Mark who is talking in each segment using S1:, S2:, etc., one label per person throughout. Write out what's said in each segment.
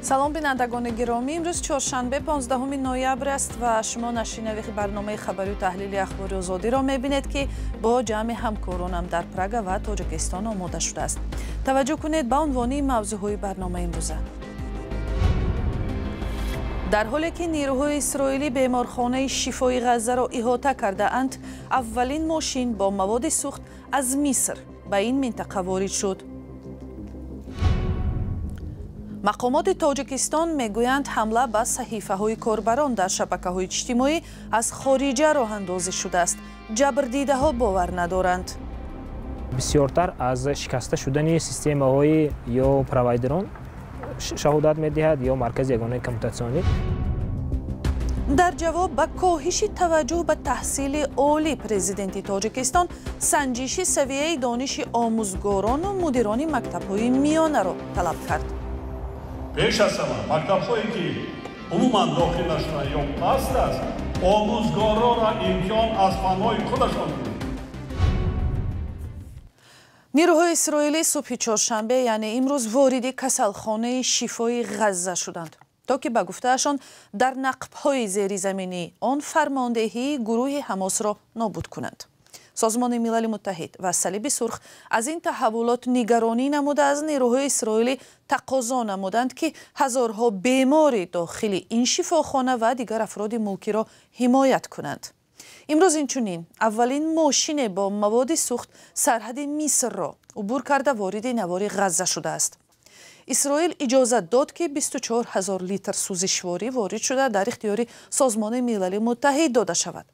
S1: Салом, бинандагони гиромӣ. Имрӯз чоршанбе, 15 ноябр аст ва шумо нашри барномаи хабарию таҳлили Ахбори Озодиро мебинед, ки бо ҷамъи ҳамкоронам дар Прага ва Тоҷикистон омода шудааст. Таваҷҷӯҳ кунед ба унвони мавзӯъҳои барномаи имрӯза. Дар ҳоле ки нерӯҳои исроилӣ беморхонаи Шифои Ғаззаро иҳота кардаанд, аввалин мошин бо маводи сӯхт аз Миср ба ин минтақа ворид шуд. Мақомоти Тоҷикистон мегӯянд, ҳамла ба саҳифаҳои корбарон дар шабакаҳои иҷтимоӣ аз хориҷа роҳандозӣ шудааст. Ҷабрдидаҳо бовар надоранд.
S2: Бисёртар аз шикаста шудани системаҳои ё провайдерон шаҳодат медиҳад, ё маркази ягонаи коммутатсионӣ.
S1: Дар ҷавоб ба коҳиши таваҷҷӯҳ ба таҳсили олӣ, президенти Тоҷикистон санҷиши савияи дониши омӯзгорону мудирони мактабҳои миёнаро талаб кард.
S3: Пеш аз ҳама, мактабҳое ки умуман дохил нашуданд ё паст аст, омӯзгоронро имтиҳон аз фанҳои худашон.
S1: Нерӯҳои исроилӣ субҳи чоршанбе, яъне имрӯз, вориди касалхонаи Шифои Ғазза шуданд, то ки ба гуфтаашон дар нақбҳои зеризаминӣ он фармондеҳии гурӯҳи Ҳамосро нобуд кунанд. Созмони Милали Муттаҳид ва Салиби Сурх аз ин таҳаввулот нигаронӣ намуда, аз нерӯҳои исроилӣ тақозо намуданд, ки ҳазорҳо бемори дохили ин шифохона ва дигар афроди мулкиро ҳимоят кунанд. Имрӯз инчунин аввалин мошине бо маводи сӯхт сарҳади Мисрро убур карда, вориди навори Ғазза шудааст. Исроил иҷозат дод, ки 24 ҳазор литр сӯзишворӣ ворид шуда, дар ихтиёри Созмони Милали Муттаҳид дода шавад.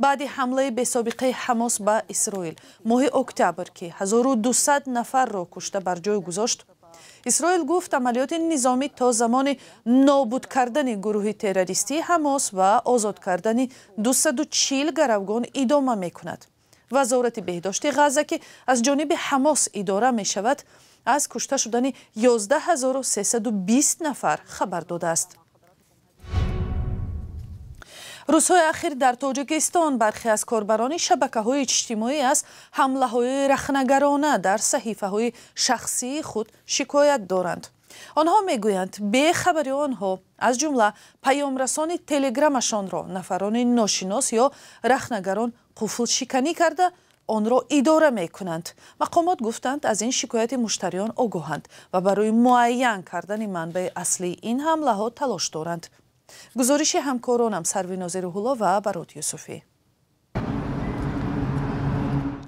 S1: Баъди ҳамлаи бесобиқаи Ҳамос ба Исроил моҳи октябр, ки 1200 нафарро кушта бар ҷой гузошт, Исроил гуфт, амалиёти низомӣ то замони нобуд кардани гурӯҳи террористии Ҳамос ва озод кардани 240 гаравгон идома мекунад. Вазорати беҳдошти Ғазза, ки аз ҷониби Ҳамос идора мешавад, аз кушта шудани 11 320 нафар хабар додааст. Рӯзҳои ахир дар Тоҷикистон бархе аз корбарони шабакаҳои иҷтимоӣ аз ҳамлаҳои рахнагарона дар саҳифаҳои шахсии худ шикоят доранд. Онҳо мегӯянд, бехабари онҳо, аз ҷумла паёмрасони Телеграмашонро нафарони ношинос ё рахнагарон қуфлшиканӣ карда, онро идора мекунанд. Мақомот гуфтанд, аз ин шикояти муштариён огоҳанд ва барои муайян кардани манбаи аслии ин ҳамлаҳо талош доранд. Гузориши ҳамкоронам Сарвинози Рӯҳулло ва Барот Юсуфӣ.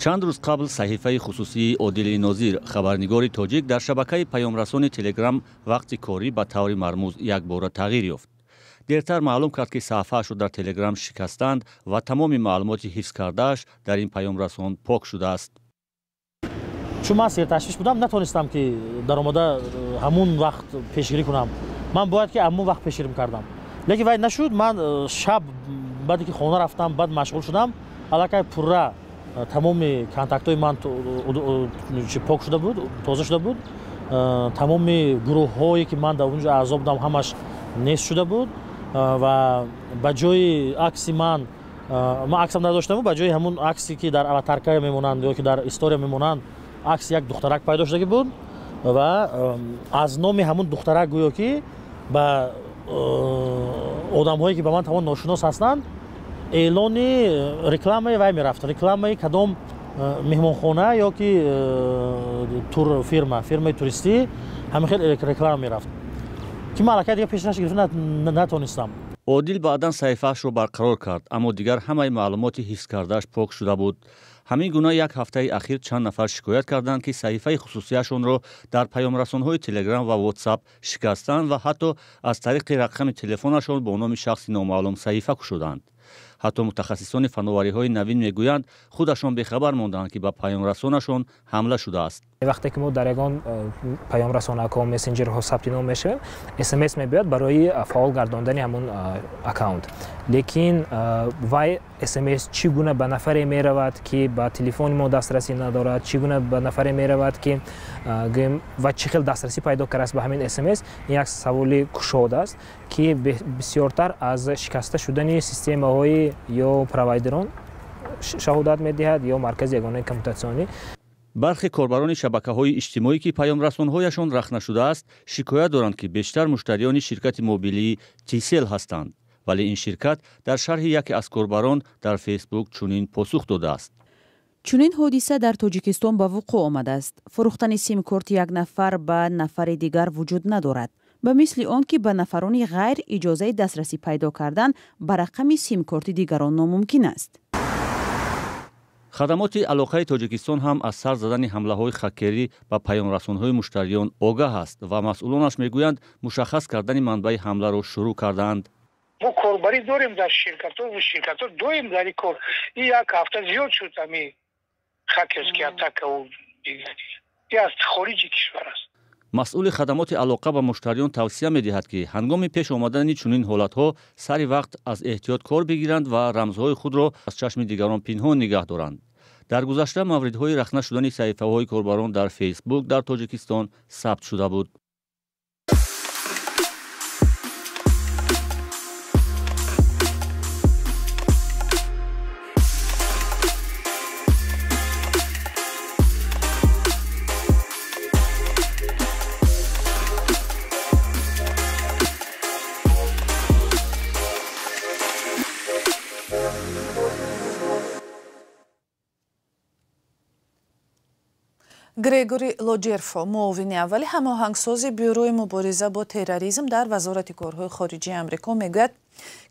S4: Чанд рӯз қабл саҳифаи хусусии Одили Нозир, хабарнигори тоҷик, дар шабакаи паёмрасони Телеграм вақти корӣ ба таври мармуз якбора тағйир ёфт. Дертар маълум кард, ки саҳифаашро дар Телеграм шикастанд ва тамоми маълумоти ҳифз кардааш дар ин паёмрасон пок шудааст.
S5: Чун ман серташвиш будам, натонистам, ки даромада ҳамун вақт пешгирӣ кунам. Ман бояд ки ҳамун вақт пешгирӣ мекардам, лекин вай нашуд. Ман шаб, баъде ки хона рафтам, баъд машғул шудам, аллакай пурра тамоми контактҳои ман пок шуда буд, тоза шуда буд. Тамоми гурӯҳҳое ки ман дар он ҷо аъзо будам, ҳамаш нест шуда буд ва ба ҷои акси ман, ман аксам надоштаму, ба ҷои ҳамун аксе ки дар аватарка мемонанд ё ки дар история мемонанд, акси як духтарак пайдо шудагӣ буд ва аз номи ҳамун духтарак гӯё ки ба одамҳое ки ба ман тамом ношинос ҳастанд, эълони рекламаи вай мерафт, рекламаи кадом меҳмонхона ё ки турфирма, фирмаи туристӣ, ҳамин хел реклама мерафт, ки ман аллакай дигар пешраш гирифта натонистам.
S4: Одил баъдан саҳифаашро барқарор кард, аммо дигар ҳамаи маълумоти ҳифз кардааш пок шуда буд. Ҳамин гуна як ҳафтаи ахир чанд нафар шикоят карданд, ки саҳифаи хусусияшонро дар паёмрасонҳои Телеграм ва Ватсап шикастанд ва ҳатто аз тариқи рақами телефонашон бо номи шахси номаълум саҳифа кушоданд. Ҳатто мутахассисони фановариҳои навин мегӯянд, худашон бехабар монданд, ки ба паёмрасонашон ҳамла шудааст.
S2: Вақте ки мо дар ягон паёмрасонакҳо, мессенҷерҳо сабти ном мешавем, СМС мебиёд барои фаъол гардондани ҳамун аккаунт. Лекин вай СМС чӣ гуна ба нафаре меравад, ки ба телефони мо дастрасӣ надорад, чӣ гуна ба нафаре меравад, ки гӯем, ва чӣ хел дастрасӣ пайдо кардааст ба ҳамин СМС, ин як саволи кушод аст, ки бисёртар аз шикаста шудани системаҳои ё провайдерон шаҳодат медиҳад, ё маркази ягонаи коммутатсионӣ.
S4: Бархе корбарони шабакаҳои иҷтимоӣ, ки паёмрасонҳояшон рахна шудааст, шикоят доранд, ки бештар муштариёни ширкати мобилии Тисел ҳастанд. Вале ин ширкат дар шарҳи яке аз корбарон дар Фейсбук чунин посух додааст.
S6: Чунин ҳодиса дар Тоҷикистон ба вуқӯъ омадааст. Фурӯхтани симкорти як нафар ба нафари дигар вуҷуд надорад. Ба мисли он ки ба нафарони ғайр иҷозаи дастрасӣ пайдо кардан ба рақами симкорти дигарон номумкин аст.
S4: Хадамоти алоқаи Тоҷикистон ҳам аз сар задани ҳамлаҳои хакерӣ ба паёмрасонҳои муштариён огаҳ аст ва масъулонаш мегӯянд, мушаххас кардани манбаи ҳамларо шурӯъ кардаанд.
S7: Мо корбарӣ дорем дар ширкатҳо ва ширкатҳо доим дар ин кор. Ин як ҳафта зиёд шуд ҳамин хакерский атака и аз хориҷи кишвар аст.
S4: Масъули хадамоти алоқа ба муштариён тавсия медиҳад, ки ҳангоми пеш омадани чунин ҳолатҳо сари вақт аз эҳтиёт кор бигиранд ва рамзҳои худро аз чашми дигарон пинҳон нигаҳ доранд. Дар гузашта мавридҳои рахна шудани саҳифаҳои корбарон дар Фейсбук дар Тоҷикистон сабт шуда буд.
S1: Грегори Лоҷерфо, муовини аввали ҳамоҳангсози бюрои мубориза бо терроризм дар Вазорати корҳои хориҷии Амрико, мегӯяд,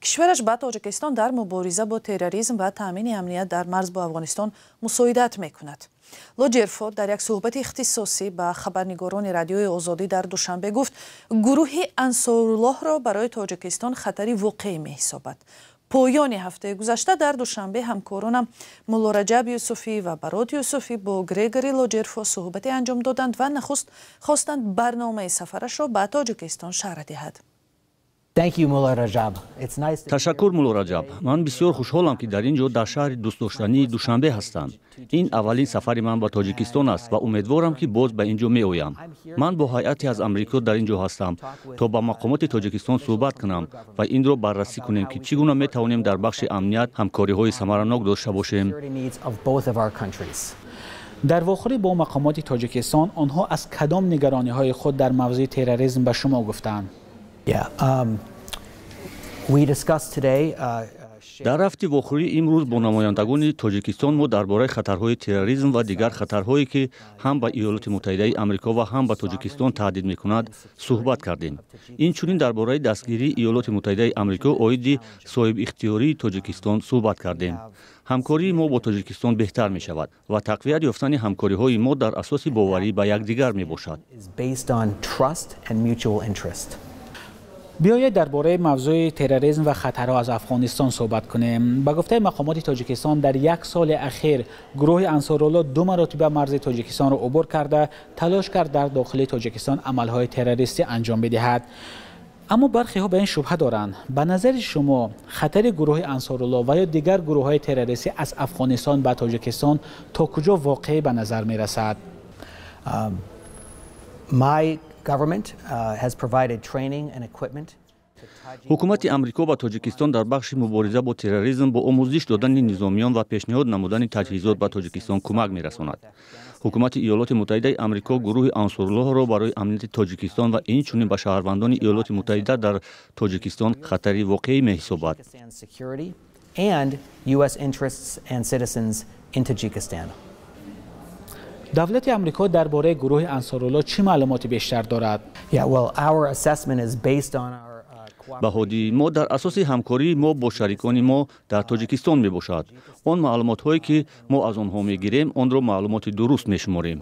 S1: кишвараш ба Тоҷикистон дар мубориза бо терроризм ва таъмини амният дар марз бо Афғонистон мусоидат мекунад. Лоҷерфо дар як суҳбати ихтисосӣ ба хабарнигорони Радиои Озодӣ дар Душанбе гуфт, гурӯҳи Ансоруллоҳро барои Тоҷикистон хатари воқеӣ меҳисобад. Поёни ҳафтаи гузашта дар Душанбе ҳамкоронам Мулло Раҷаб Юсуфӣ ва Барот Юсуфӣ бо Грегори Лоҷерфо суҳбате анҷом доданд ва нахуст хостанд барномаи сафарашро ба Тоҷикистон шарҳ диҳад.
S4: Ташаккур, Мулло Раҷаб. Ман бисёр хушҳолам, ки дар ин ҷо дар шаҳри дӯстдоштании Душанбе ҳастам. Ин аввалин сафари ман ба Тоҷикистон аст ва умедворам, ки боз ба ин ҷо меоям. Ман бо ҳайате аз Амрико дар ин ҷо ҳастам, то ба мақомоти Тоҷикистон суҳбат кунам ва инро баррасӣ кунем, ки чӣ гуна метавонем дар бахши амният ҳамкориҳои самаранок дошта бошем.
S8: Дар вохӯрӣ бо мақомоти Тоҷикистон онҳо аз кадом нигарониҳои худ дар мавзӯи терроризм ба шумо гуфтанд?
S4: Дар рафти вохӯрӣ имрӯз бо намояндагони Тоҷикистон мо дар бораи хатарҳои терроризм ва дигар хатарҳое, ки ҳам ба Иёлоти Муттаҳидаи Амрико ва ҳам ба Тоҷикистон таҳдид мекунад, суҳбат кардем. Инчунин дар бораи дастгирии Иёлоти Муттаҳидаи Амрико оиди соҳибихтиёрии Тоҷикистон суҳбат кардем. Ҳамкории мо бо Тоҷикистон беҳтар мешавад ва тақвият ёфтани ҳамкориҳои мо дар асоси боварӣ ба якдигар мебошад.
S8: Биёед дар бораи мавзӯи терроризм ва хатарҳо аз Афғонистон суҳбат кунем. Ба гуфтаи мақомоти Тоҷикистон дар як соли ахир гурӯҳи Ансоруллоҳ ду маротиба марзи Тоҷикистонро убур карда, талош кард дар дохили Тоҷикистон амалҳои террористӣ анҷом бидиҳад. Аммо бархеҳо ба ин шубҳа доранд. Ба назари шумо хатари гурӯҳи Ансоруллоҳ ва ё дигар гурӯҳҳои террористӣ аз Афғонистон ба Тоҷикистон то куҷо воқеӣ ба назар мерасад?
S4: Ҳукумати Амрико ба Тоҷикистон дар бахши мубориза бо терроризм бо омӯзиш додани низомиён ва пешниҳод намудани таҷҳизот ба Тоҷикистон кӯмак мерасонад. Ҳукумати Иёлоти Муттаҳидаи Амрико гурӯҳи Ансоруллоҳро барои амнияти Тоҷикистон ва инчунин ба шаҳрвандони Иёлоти Муттаҳида дар Тоҷикистон хатари воқеӣ меҳисобад.
S8: Давлати Амрико дар бораи гурӯҳи Ансоруллоҳ чӣ маълумоти бештар дорад?
S4: Баҳодии мо дар асоси ҳамкории мо бо шарикони мо дар Тоҷикистон мебошад. Он маълумотҳое, ки мо аз онҳо мегирем, онро маълумоти дуруст мешуморем.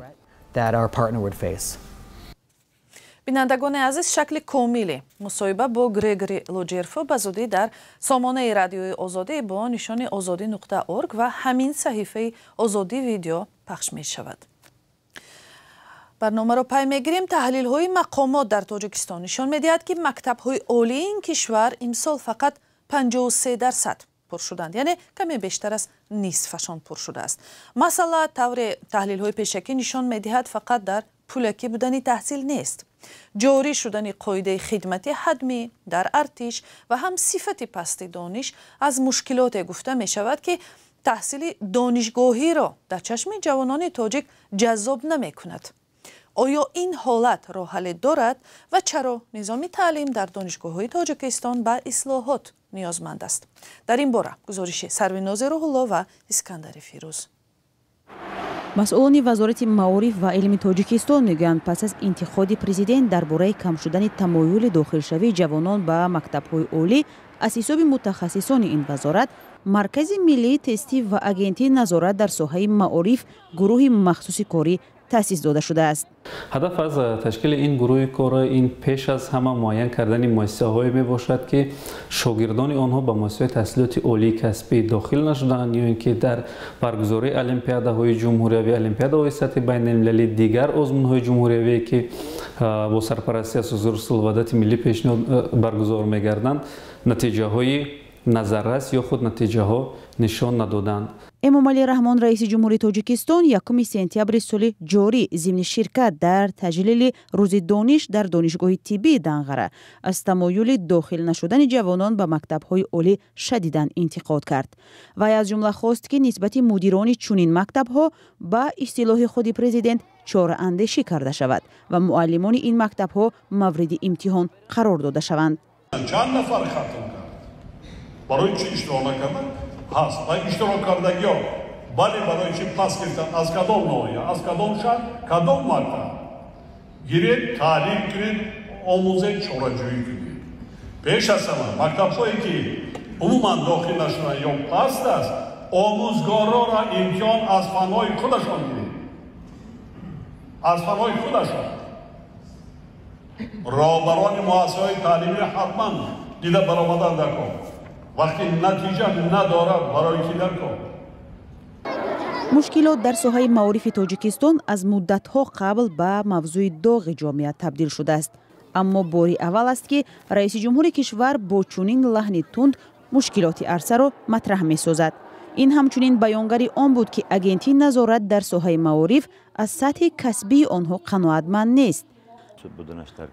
S1: Бинандагони азиз, шакли комили мусоҳиба бо Грегори Лоҷерфо ба зудӣ дар сомонаи Радиои Озодӣ бо нишони озодӣ.org ва ҳамин саҳифаи Озодӣ видео пахш мешавад. Барномаро пай мегирем. Таҳлилҳои мақомот дар Тоҷикистон нишон медиҳад, ки мактабҳои олии ин кишвар имсол фақат 53% пур шуданд, яъне каме бештар аз нисфашон пур шудааст. Масъала тавре таҳлилҳои пешакӣ нишон медиҳад, фақат дар пулакӣ будани таҳсил нест. Ҷорӣ шудани қоидаи хидмати ҳадмӣ дар артиш ва ҳам сифати пасти дониш аз мушкилоте гуфта мешавад, ки Таҳсили донишгоҳиро дар чашми ҷавонони тоҷик ҷаззоб намекунад. Оё ин ҳолат роҳҳалле дорад ва чаро низоми таълим дар донишгоҳҳои Тоҷикистон ба ислоҳот ниёзманд аст? Дар ин бора гузориши Сарвинози Рӯҳулло ва Искандари Фирӯз.
S6: Масъулони Вазорати маориф ва илми Тоҷикистон мегӯянд, пас аз интиқоди президент дар бораи кам шудани тамоюли дохилшавии ҷавонон ба мактабҳои олӣ, аз ҳисоби мутахассисони ин вазорат, Маркази миллии тестӣ ва Агентии назорат дар соҳаи маориф гурӯҳи махсуси корӣ таъсис дода шудааст.
S9: Ҳадаф аз ташкили ин гурӯҳи кор ин пеш аз ҳама муайян кардани муассисаҳое мебошад, ки шогирдони онҳо ба муассисаҳои таҳсилоти олии касбӣ дохил нашуданд ё ин ки дар баргузории олимпиадаҳои ҷумҳуриявӣ, олимпиадаҳои сатҳи байналмилалӣ, дигар озмунҳои ҷумҳуриявие, ки бо сарпарастии Асосгузори сулҳу ваҳдати миллӣ пешниҳод баргузор мегарданд, натиҷаҳои назаррас ё худ натиҷаҳо нишон надоданд.
S6: Эмомалӣ Раҳмон, раиси ҷумҳури Тоҷикистон, 1 сентябри соли ҷорӣ зимни ширкат дар таҷлили Рӯзи дониш дар Донишгоҳи тиббии Данғара аз тамоюли дохил нашудани ҷавонон ба мактабҳои олӣ шадидан интиқод кард. Вай аз ҷумла хост, ки нисбати мудирони чунин мактабҳо ба истилоҳи худи президент чораандешӣ карда шавад ва муаллимони ин мактабҳо мавриди имтиҳон қарор дода шаванд.
S3: Чанд нафар хатм кард? Барои чӣ иштирок накарданд? Ҳаст ва иштирок кардагиҳо, бале, барои чӣ пас гирифтанд? Аз кадом ноҳия, аз кадом шаҳр, кадом мактаб? Гиред, таълим кунед, омӯзед, чораҷӯӣ кунед. Пеш аз ҳама мактабҳое ки умуман дохил нашуданд ё паст аст, омӯзгорора имтиҳон аз фанҳои худашон гиред, аз фанҳои худашон. Роҳбарони муассисаҳои таълимӣ ҳатман дида баромадан дар кор. Вақте натиҷа надорад, барои чӣ дар кор?
S6: Мушкилот дар соҳаи маорифи Тоҷикистон аз муддатҳо қабл ба мавзӯи доғи ҷомеа табдил шудааст. Аммо бори аввал аст, ки раиси ҷумҳури кишвар бо чунин лаҳни тунд мушкилоти арсаро матраҳ месозад. Ин ҳамчунин баёнгари он буд, ки Агентии назорат дар соҳаи маориф аз сатҳи касбии онҳо қаноатманд нест.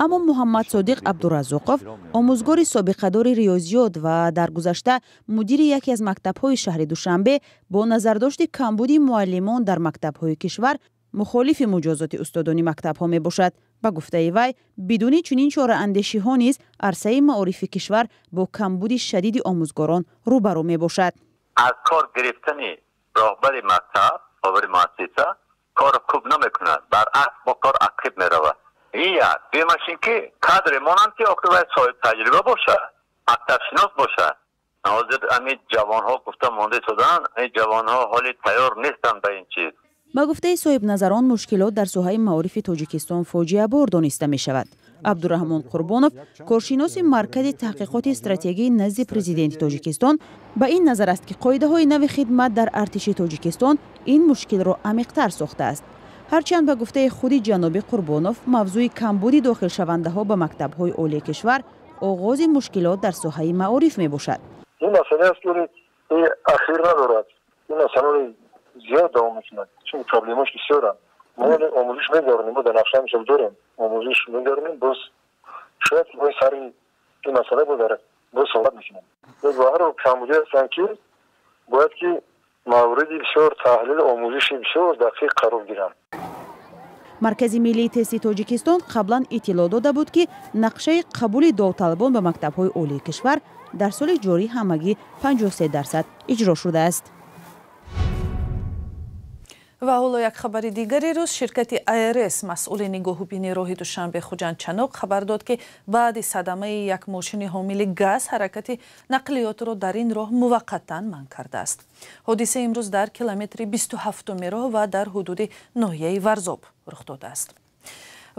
S6: Аммо Муҳаммадсодиқ Абдураззоқов, омӯзгори собиқадори риёзиёт ва дар гузашта мудири яке аз мактабҳои шаҳри Душанбе, бо назардошти камбуди муаллимон дар мактабҳои кишвар мухолифи муҷозоти устодони мактабҳо мебошад. Ба гуфтаи вай, бидуни чунин чораандешиҳо низ арсаи маорифи кишвар бо камбуди шадиди омӯзгорон рӯбарӯ мебошад.
S10: Аз кор гирифтани роҳбари мактаб, роҳбари муассиса корро хуб намекунад, баръакс бо кор ақиб меравад. Ин як. Дуюмаш ин ки кадре монанд, ки охир бояд соҳиб таҷриба бошад, мактабшинос бошад. Ҳозир ҳамин ҷавонҳо гуфта монда шуданд, ин ҷавонҳо ҳоли тайёр нестанд ба ин чиз.
S6: Ба гуфтаи соҳибназарон, мушкилот дар соҳаи маорифи Тоҷикистон фоҷиабор дониста мешавад. Абдураҳмон Қурбонов, коршиноси Маркази таҳқиқоти стратегии назди президенти Тоҷикистон, ба ин назар аст, ки қоидаҳои нави хидмат дар артиши Тоҷикистон ин мушкилро амиқтар сохтааст. Ҳарчанд ба гуфтаи худи ҷаноби Қурбонов, мавзӯи камбуди дохилшавандаҳо ба мактабҳои олии кишвар оғози мушкилот дар соҳаи маориф мебошад.
S11: Ин масъала аст, ки ахир надорад. Ин масъала зиёд давом мекунад, чун проблемаш бисёранд. Мо омӯзиш мегардонем, мо дар нақша мисол дорем, омӯзиш мегардонем, боз шояд мо сари ин масъала боз суҳбат мекунем. Баҳро камбудӣ ҳастанд, ки бояд ки мавриди бисёр таҳлил, омӯзиши бисёр дақиқ қарор гиранд.
S6: Маркази миллии тести Тоҷикистон қаблан иттилоъ дода буд, ки нақшаи қабули довталабон ба мактабҳои олии кишвар дар соли ҷорӣ ҳамагӣ 53% иҷро шудааст.
S1: Ва ҳоло як хабари дигари рӯз. Ширкати АРС, масъули нигоҳубини роҳи Душанбе Хуҷанд Чаноқ, хабар дод, ки баъди садамаи як мошини ҳомили газ ҳаракати нақлиётро дар ин роҳ муваққатан манъ кардааст. Ҳодиса имрӯз дар километри 27-уми роҳ ва дар ҳудуди ноҳияи Варзоб рух додааст.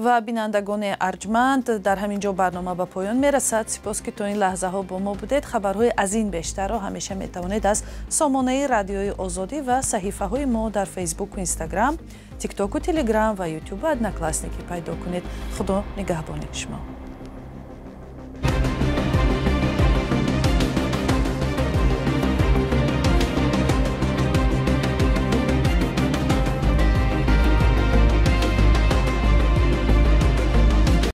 S1: Ва бинандагони арҷманд, дар ҳамин ҷо барнома ба поён мерасад. Сипос, ки то ин лаҳзаҳо бо мо будед. Хабарҳои аз ин бештарро ҳамеша метавонед аз сомонаи Радиои Озодӣ ва саҳифаҳои мо дар Фейсбуку Инстаграм, Тиктоку Телеграм ва Ютубу Одноклассники пайдо кунед. Худо нигаҳбони шумо.